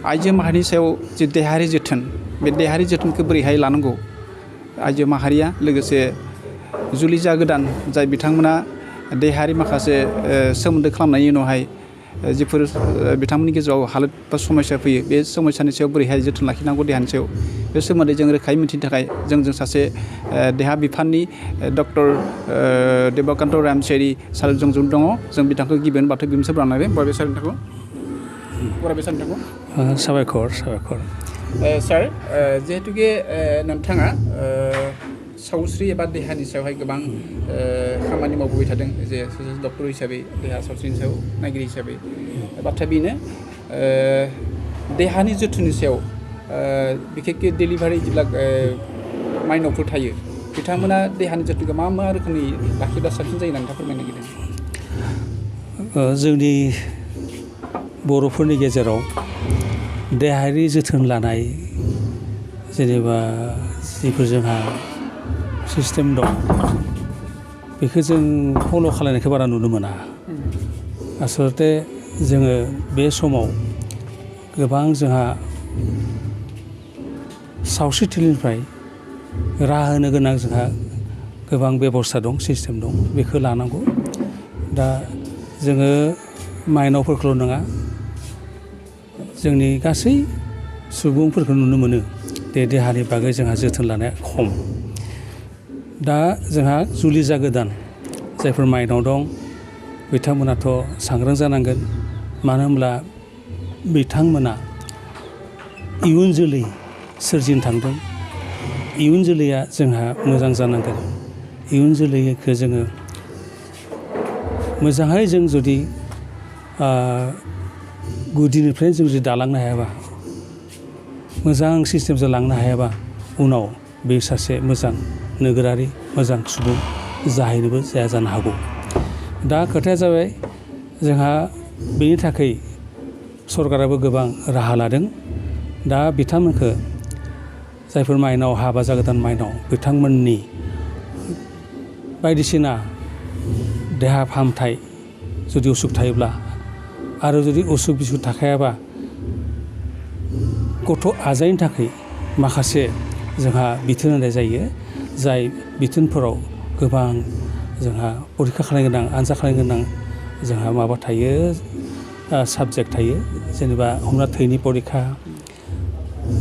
आइजो माहारिनि सायाव जे देहायारि जोथोन बे देहायारि जोथोनखौ बोरैहाय लानांगौ आइजो माहारिया लोगोसे जुलि जागोदान जाय बिथांमोना देहायारि माखासे सोमोन्दो खालामनायनि उनावहाय जिफोर बिथांमोननि गेजेराव हालोद बा समस्या फैयो बे समस्यानि सायाव बोरैहाय जोथोन लाखिनांगौ देहानि सायाव बे सोमोन्दै जों रोखायै मिथिनो थाखाय जों सासे देहा बिफाननि डक्टर देबकान्त रामसियारि सार जों दङ जों बिथांखौ गिबियावनो बाथौ बिबुंथि बानायबाय बरायबाय सार नोंथांखौ साबायखर सार जिहेतुके नोंथाङा सावस्रि एबा देहानि सायावहाय गोबां खामानि मावबोबाय थादों जे सासे डक्टर हिसाबै देहा सावस्रिनि सायाव नायगिरि हिसाबै बाथ्रा बेनो देहानि जोथोननि सायाव बिखेखके डेलिभारि जेब्ला माइनावफोर थायो बिथांमोना देहानि जोथोनखौ मा रोखोमनि लाखिब्ला साबसिन जायो होनना नोंथाङा फोरमायनो नागिरदों जोंनि बर'फोरनि गेजेराव देहायारि जोथोन लानाय जेनेबा जिफोर जोंहा सिस्टेम दं बेखौ जों फल' खालामनायखौ बारा नुनो मोना आसलते जोङो बे समाव गोबां जोंहा सावस्रि थिलिनिफ्राय राहा होनो गोनां जोंहा गोबां बेबस्था दं सिस्टेम दं बेखौ लानांगौ दा जोङो माइनावफोरखौल' नङा जोंनि गासै सुबुंफोरखौ नुनो मोनो देहानि बागै जोंहा जोथोन लानाया खम दा जोंहा जुलि जागोदान जायफोर माइनाव दं बिथांमोनाथ' सांग्रां जानांगोन मानो होनब्ला बिथांमोना इयुन जोलै सोरजिनो थांदों इयुन जोलैया जोंहा मोजां जानांगोन इयुन जोलैखौ जोङो मोजाङै जों जुदि गुदिनिफ्रायनो जों जुदि दालांनो हायाबा मोजां सिस्टेमजों लांनो हायाबा उनाव बे सासे मोजां नोगोरारि मोजां सुबुं जाहैनोबो जाया जानो हागौ दा खोथाया जाबाय जोंहा बेनि थाखाय सरकाराबो गोबां राहा लादों दा बिथांमोनखौ जायफोर माइनाव हाबा जागोदान माइनाव बिथांमोननि बायदिसिना देहा फाहामथाय जुदि उसुख थायोब्ला आरो जुदि उसुख बिसुख थाखायाबा गथ' आजायनि थाखाय माखासे जोंहा बिथोन होनाय जायो जाय बिथोनफोराव गोबां जोंहा परिखा खालामनो गोनां आनजाद खालामनो गोनां जोंहा माबा थायो साबजेक्ट थायो जेनेबा हमना थैनि परिखा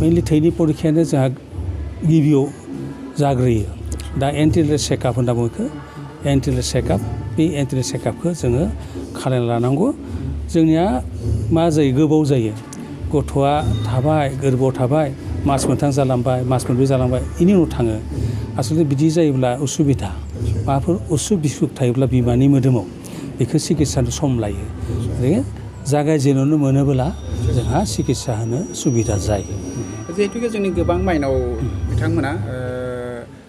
मेनलि थैनि परिखायानो जोंहा गिबियाव जाग्रोयो दा एन्टिनेल चेकआप होनना बुङो बेखौ एन्टिनेल चेकआप बे एन्टिनेल चेकआपखौ जोङो खालामना लानांगौ जोंनिया मा जायो गोबाव जायो गथ'आ थाबाय गोरबोआव थाबाय मास मोनथाम जालांबाय मास मोनब्रै जालांबाय बेनि उनाव थाङो आसलते बिदि जायोब्ला उसुबिदा माबाफोर उसुख बिसुख थायोब्ला बिमानि मोदोमाव बेखौ सिकित्सानो सम लायो ओरैनो जागायजेननो मोनोब्ला जोंहा सिकित्सा होनो सुबिदा जायो जिहेतुके जोंनि गोबां माइनाव बिथांमोना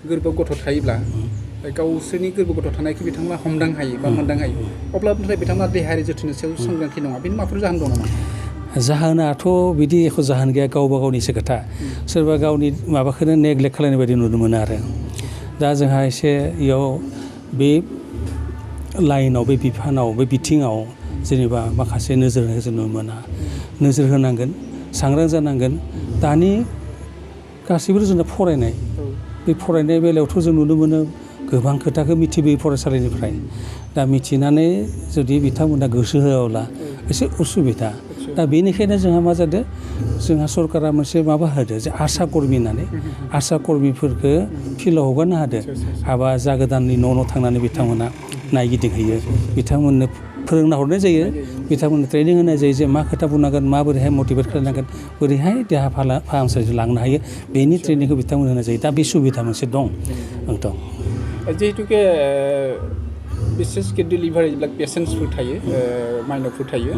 गोरबोआव गथ' थायोब्ला गावसोरनि गोरबो गथ' थानायखौ बिथांमोना हमदां हायो बा मोनदां हायो अब्लाबो नाथाय बिथांमोना देहायारि जोथोननि सायाव सांग्रांथि नङा बेनि माबाफोर जाहोन दं नामा जाहोनाथ' बिदि एख' जाहोन गैया गावबा गावनिसो खोथा सोरबा गावनि माबाखौनो नेग्लेक्ट खालामनाय बायदि नुनो मोनो आरो दा जोंहा एसे इयाव बे लाइनाव बे बिफानाव बे बिथिङाव जेनेबा माखासे नोजोर होनायखौ जों नुनो मोना नोजोर होनांगोन सांग्रां जानांगोन दानि गासैबो जोंना फरायनाय बे फरायनाय बेलायावथ' जों नुनो मोनो गोबां खोथाखौ मिथिबोयो फरायसालिनिफ्राय दा मिथिनानै जुदि बिथांमोना गोसो होआब्ला एसे उसुबिदा दा बेनिखायनो जोंहा मा जादों जोंहा सरकारा मोनसे माबा होदो जे आसा कर्मि होननानै आसा कर्मिफोरखौ फिल्डआव हगारनो होदो हाबा जागोदाननि न' थांनानै बिथांमोना नायगिदिंहैयो बिथांमोननो फोरोंना हरनाय जायो बिथांमोननो ट्रेनिं होनाय जायो जे मा खोथा बुंनांगोन माबोरैहाय मटिभेट खालामनांगोन बोरैहाय देहा फाहामसालियाव लांनो हायो बेनि ट्रेनिंखौ बिथांमोन होनाय जायो दा बे सुबिदा मोनसे दं दं जिहेतुके बिसेसके डिलिभारि जेब्ला पेसेन्टसफोर थायो माइनावफोर थायो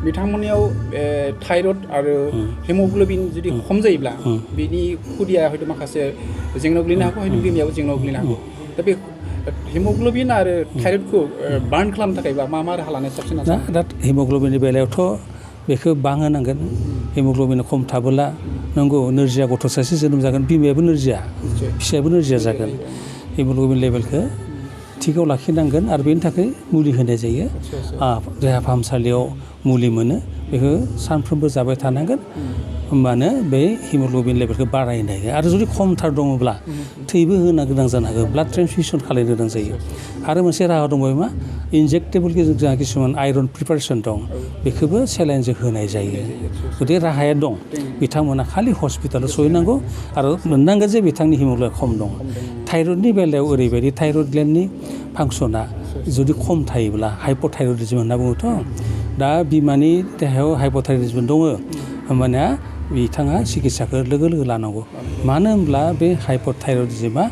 बिथांमोननियाव थाइरड आरो हिमग्ल'बिन जुदि खम जायोब्ला बिनि खुदिया हयथ' माखासे जेंना गोग्लैनो हागौ हयथ' बिमायाव जेंना गोग्लैनो हागौ दा बे हिमग्ल'बिन आरो थाइरडखौ बार्न खालामनो थाखायबा मा राहा लानाया साबसिन दा हिमग्ल'बिननि बेलायावथ' बेखौ बांहोनांगोन हिमग्ल'बिन खम थाबोला नंगौ नोरजिया गथ' सासे जोनोम जागोन बिमायाबो नोरजिया फिसायाबो नोरजिया जागोन हिमग्ल'बिन लेभेलखौ थिगाव लाखिनांगोन आरो बेनि थाखाय मुलि होनाय जायो देहा फाहामसालियाव मुलि मोनो बेखौ सानफ्रोमबो जाबाय थानांगोन होमबानो बे हिमग्ल'बिन लेभेलखौ बारायनो हायो आरो जुदि खमथार दङब्ला थैबो होनो गोनां जानो हागौ ब्लाड ट्रेन्सफिउसन खालामनो गोनां जायो आरो मोनसे राहा दंबावो मा इनजेक्टेबोल जोंहा किसुमान आयरन प्रिपारेसन दं बेखौबो सेलाइनजों होनाय जायो गतिके राहाया दं बिथांमोना खालि हस्पिटालाव सहैनांगौ आरो मोननांगोन जे बिथांनि हिमग्ल'बिन खम दं थाइरयडनि बेलायाव ओरैबायदि थाइरयड ग्लेन्डनि फांसना जुदि खम थायोब्ला हाइप'थाइरयडिजम होनना बुङोथ' दा बिमानि देहायाव हाइप'थाइरयडिजम दङ होमबानिया बिथाङा सिकित्साखौ लोगो लोगो लानांगौ मानो होनब्ला बे हाइप'थाइरयडिजमा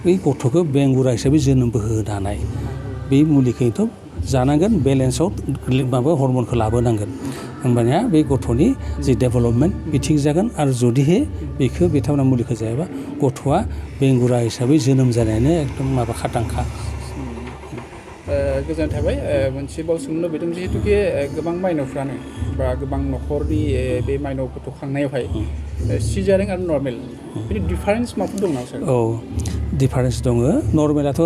बै गथ'खौ बेंगुरा हिसाबै जोनोमबो होनो हानाय बे मुलिखौथ' जानांगोन बेलेन्सआव माबा हरमनखौ लाबोनांगोन होमबानिया बे गथ'नि जि डेभेलपमेन्ट बे थिग जागोन आरो जुदिहे बेखौ बिथांमोना मुलिखौ जायोबा गथ'आ बेंगुरा हिसाबै जोनोम जानायानो एकदम माबा खाथांखा गोजोननाय थाबाय मोनसेबाव सोंनो लुबैदों जिहेतुके गोबां माइन'फ्रानो बा गोबां न'खरनि बे माइन'र गथ' खांनायावहाय सिजारिं आरो नर्मेल बिनि डिफारेन्स माबाफोर दं नामा सार? औ डिफारेन्स दङ नर्मेलाथ'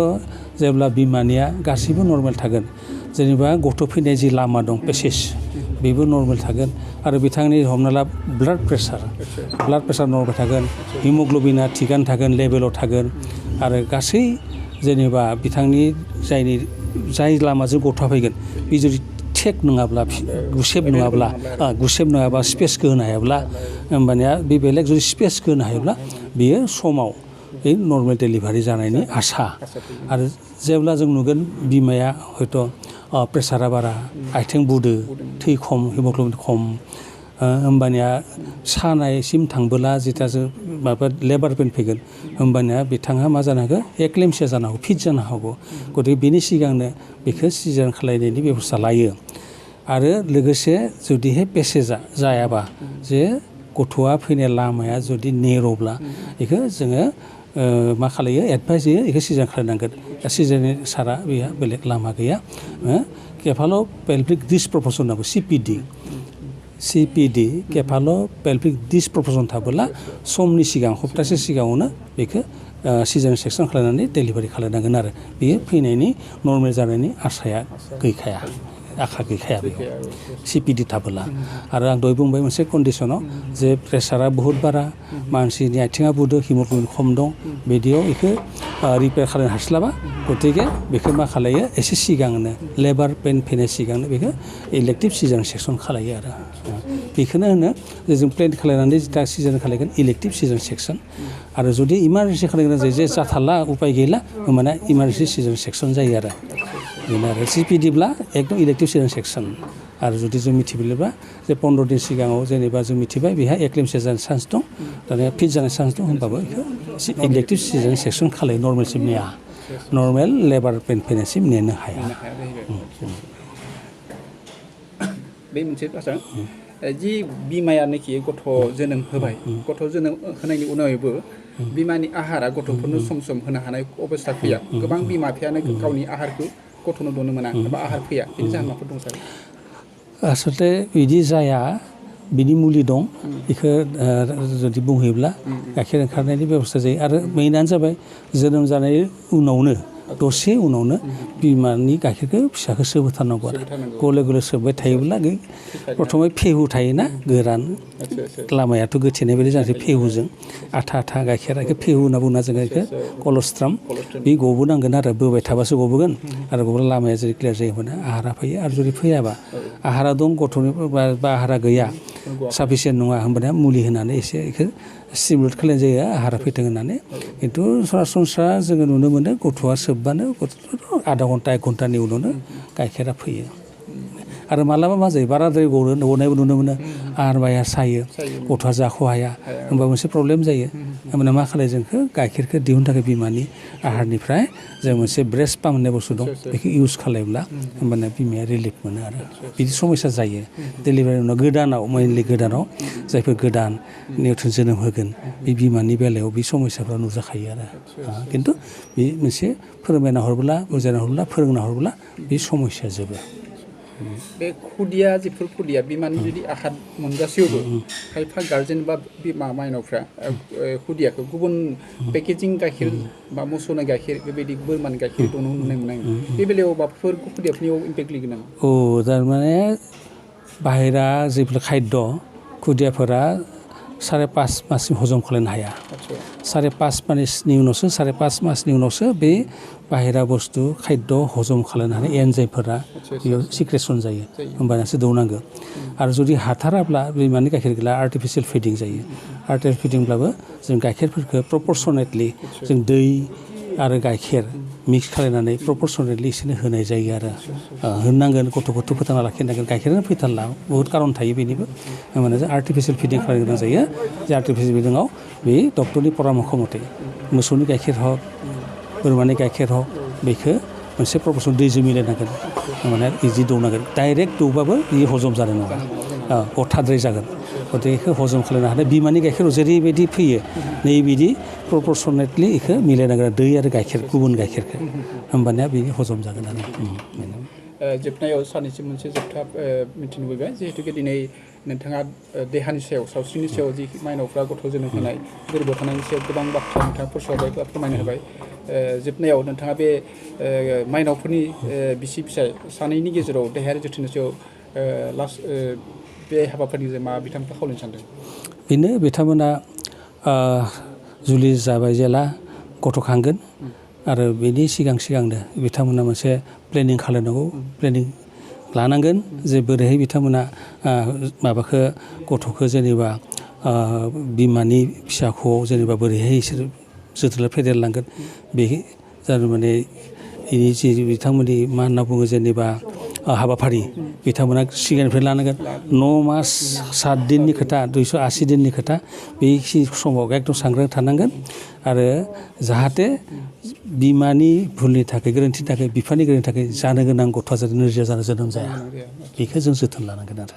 जेब्ला बिमानिया गासैबो नर्मेल थागोन जेनेबा गथ' फैनाय जि लामा दं पेसेज बेबो नर्मेल थागोन आरो बिथांनि हमना ला ब्लाड प्रेसार नर्मेल थागोन हिमग्ल'बिना थिगानो थागोन लेभेलाव थागोन आरो गासै जेनेबा बिथांनि जाय लामाजों गथ'आ फैगोन बे जुदि थेक नङाब्ला गुसेब नङाब्ला स्पेसखौ होनो हायाब्ला होमबानिया बे बेलेग जुदि स्पेसखौ होनो हायोब्ला बेयो समाव बे नर्मेल डेलिभारि जानायनि आसा आरो जेब्ला जों नुगोन बिमाया हयथ' प्रेसारा बारा आथिं बुदो थै खम हिमग्ल'बिन खम होमबानिया सानायसिम थांबोला जेथा जों माबा लेबार पेन फैगोन होमबानिया बिथाङा मा जानो हागौ एक्लेमसिया जानो हागौ फिट जानो हागौ गतिके बेनि सिगांनो बेखौ सिजारिन खालामनायनि बेबस्था लायो आरो लोगोसे जुदिहाय पेसेजआ जायाबा जे गथ'आ फैनाय लामाया जुदि नेर'ब्ला बेखौ जोङो मा खालायो एडभाइस होयो बेखौ सिजारिन खालामनांगोन सिजारिन सारा बेहा बेलेग लामा गैया केफाल'पेल्भिक डिसप्रपरसन नांगौ CPD केफाल'पेल्भिक डिसप्रपरसन थाबोला समनि सिगां सप्तासे सिगाङावनो बेखौ सिजारिन सेक्सन खालामनानै डेलिभारि खालामनांगोन आरो बेयो फैनायनि नर्मेल जानायनि आसा गैखाया बेयाव CPD थाबोला आरो आं दहाय बुंबाय मोनसे कन्डिसनाव जे प्रेसारा बहुद बारा मानसिनि आथिङा बुदो हिमग्ल'बिन खम दं बिदियाव बेखौ रिपेयार खालामनो हास्लाबा गतिके बेखौ मा खालायो एसे सिगांनो लेबार पेन फैनाय सिगांनो बेखौ इलेक्टिभ सिजारिन सेक्सन खालायो आरो बेखौनो होनो जे जों प्लेन खालामनानै दा सिजारिन खालामगोन इलेक्टिभ सिजारिन सेक्सन आरो जुदि इमारजेन्सि खालामनो जायो जे जाथारला उपाय गैला होमबाना इमारजेन्सि सिजारिन सेक्सन जायो आरो बेनो आरो CPDब्ला एकदम इलेक्टिभ सिजारिन सेक्सन आरो जुदि जों मिथिबोयोबा जे 15 दिन सिगाङाव जेनेबा जों मिथिबाय बेहा एक्लेमसिया जानाय चान्स दं दानिया फिट जानाय चान्स दं होनबाबो बेखौ इलेक्टिभ सिजारिन सेक्सन खालायो नर्मेलसिम नेया नर्मेल लेबार पेन फैनायसिम नेनो हाया बे मोनसे बाथ्रा जि बिमायानोखि गथ' जोनोम होबाय गथ' जोनोम होनायनि उनावबो बिमानि आहारा गथ'फोरनो सम सम होनो हानाय अबस्था फैया गोबां बिमा बिफायानो गावनि आहारखौ गथ'नो दनो मोना एबा आहार फैया बेनि जाहोन माफोर दं सार? आसलथे बिदि जाया बिनि मुलि दं बेखौ जुदि बुंहैब्ला गाइखेर ओंखारनायनि बेबस्था जायो आरो मेइनानो जाबाय जोनोम जानाय उनावनो दसे उनावनो बिमानि गाइखेरखौ फिसाखौ सोबहोथारनांगौ आरो गले गले सोबबाय थायोब्ला प्रथमै फेहु थायोना गोरान लामायाथ' गोथेनाय बायदि जानोसै फेहुजों आथा गाइखेरा बेखौ फेहु होनना बुङोना जोङो बेखौ कलस्ट्राम बे गबोनांगोन आरो बोबाय थाबासो गबोगोन आरो गब्ला लामाया जेरै क्लियार जायो होनबाना आहारा फैयो आरो जुदि फैयाबा आहारा दं गथ'नि बा आहारा गैया साफिसियेन्ट नङा होनबाना मुलि होनानै एसे बेखौ स्टिमुलेट खालामनाय जायो आहारा फैथों होननानै खिन्थु सरासनस्रा जोङो नुनो मोनो गथ'आ सोबबानो आधा घन्टा 1 घन्टानि उनावनो गाइखेरा फैयो आरो मालाबा मा जायो बाराद्राय गनायबो नुनो मोनो आहार सायो गथ'आ जाख' हाया होमबा मोनसे प्रब्लेम जायो होमबाना मा खालायो जोंखौ गाइखेरखौ दिहुननो थाखाय बिमानि आहारनिफ्राय जों मोनसे ब्रेस्ट पाम्प होननाय बुस्थु दं बेखौ इउज खालायोब्ला होमबाना बिमाया रिलिफ मोनो आरो बिदि समस्या जायो डेलिभारिनि उनाव गोदानाव जायफोर गोदान निउट्रिन जोनोम होगोन बे बिमानि बेलायाव बे समस्याफ्रा नुजाखायो आरो खिन्थु बे मोनसे फोरमायना हरब्ला बुजायना हरब्ला फोरोंना हरब्ला बे समस्या जोबो बे जिफोर खुदिया बिमानि जुदि आहार मोनगासेयावबो खायफा गार्जेन बा बिमा माइनावफ्रा खुदियाखौ गुबुन पेकेजिं गाइखेर बा मोसौनि गाइखेर बेबायदि बोरमानि गाइखेर दौनो नुनाय मोनो बे बेलायाव माबाफोर खुदियाफोरनियाव इम्पेक्ट गोलैगोन नामा? थारमाने बाहेरा जेफोर खाद्य खुदियाफोरा 5.5 माससिम हजम खालामनो हाया 5.5 मासनि उनावसो 5.5 मासनि उनावसो बे बाहेरा बुस्थु खाद्य हजम खालामनो हानाय एन्जाइमफोरा बेयाव सिक्रेसन जायो होमबानासो दौनांगौ आरो जुदि हाथाराब्ला बिमानि गाइखेर गैला आर्टिफिसियेल फिडिं जायो आर्टिफिसियेल फिडिंब्लाबो जों गाइखेरफोरखौ प्रपर्सनेटलि जों दै आरो गाइखेर मिक्स खालामनानै प्रपर्सनेटलि इसोरनो होनाय जायो आरो होनांगोन गथ'खौ फोथांना लाखिनांगोन गाइखेरानो फैथारला बहुद कारन थायो बेनिबो माने जों आर्टिफिसियेल फिडिं खालामनो गोनां जायो जे आर्टिफिसियेल फिडिंआव बे डक्टरनि परामर्श मथे मोसौनि गाइखेर हक बोरमानि गाइखेर हक बेखौ मोनसे प्रपर्सन दैजों मिलायनांगोन माने इजि दौनांगोन डाइरेक्ट दौबाबो बियो हजम जानाय नङा अथाद्राय जागोन गथिखे बेखौ हजम खालामनो हानाय बिमानि गाइखेराव जेरैबायदि फैयो नैबिदि प्रपर्सनेटलि बेखौ मिलायनांगोन दै आरो गाइखेर गुबुन गाइखेरखौ होमबानिया बेयो हजम जागोन आरो जोबनायाव सानैसो मोनसे जोबथा मिथिनो लुबैबाय जिहेतुके दिनै नोंथाङा देहानि सायाव सावस्रिनि सायाव जि माइनावफ्रा गथ' जोनोम होनाय गोरबोआव थानायनि सायाव गोबां बाथ्रा नोंथाङा फोसावबाय बा फोरमायनो होबाय जोबनायाव नोंथाङा बे माइनावफोरनि बिसि फिसाय सानैनि गेजेराव देहायारि जोथोननि सायाव बे हाबाफारिजों मा बिथांमोनखौ खावलायनो सानदों बेनो बिथांमोना जुलि जाबाय जेला गथ' खांगोन आरो बेनि सिगांनो बिथांमोना मोनसे प्लेनिं खालामनांगौ प्लेनिं लानांगोन जे बोरैहाय बिथांमोना माबाखौ गथ'खौ जेनेबा बिमानि फिसाखौ जेनेबा बोरैहाय इसोर जोथोन फेदेरलांगोन बे जानो माने इनि जि बिथांमोननि मा होनना बुङो जेनेबा हाबाफारि बिथांमोना सिगांनिफ्राय लानांगोन 9 मास 7 दिननि खोथा 280 दिननि खोथा बे समाव एकदम सांग्रां थानांगोन आरो जाहाथे बिमानि भुलनि थाखाय गोरोन्थिनि थाखाय बिफानि गोरोन्थिनि थाखाय जानो गोनां गथ'आ जाहाथे नोरजिया जानो जोनोम जाया बेखौ जों जोथोन लानांगोन आरो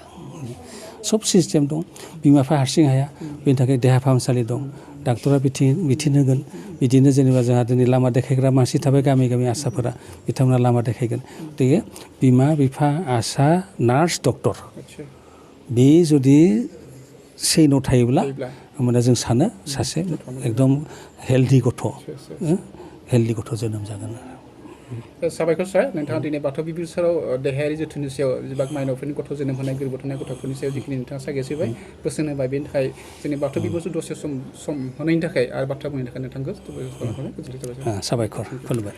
सब सिस्टेम दं बिमा बिफा हारसिं हाया बेनि थाखाय देहा फाहामसालि दं डाक्टरा बिथोन होगोन बिदिनो जेनेबा जोंहा दिनै लामा देखायग्रा मानसि थाबाय गामि आसाफोरा बिथांमोना लामा देखायगोन गतिके बिमा बिफा आसा नार्स डक्टर बे जुदि सैन' थायोब्ला होमबाना जों सानो सासे एकदम हेल्दि गथ' जोनोम जागोन साबायखर सार नोंथाङा दिनै बाथौ बिबिसाराव देहायारि जोथोननि सायाव जेनेबा माइनावफोरनि गथ' जोनोम होनाय गोरबोआव थानाय गथ'फोरनि सायाव जिखिनि नोंथाङा सागेस होबाय बोसोन होबाय बेनि थाखाय जोंनि बाथौ बिबिसार दसे सम होनायनि थाखाय आरो बाथ्रा बुंनायनि थाखाय नोंथांखौ साबायखर साबायखर खुलुमबाय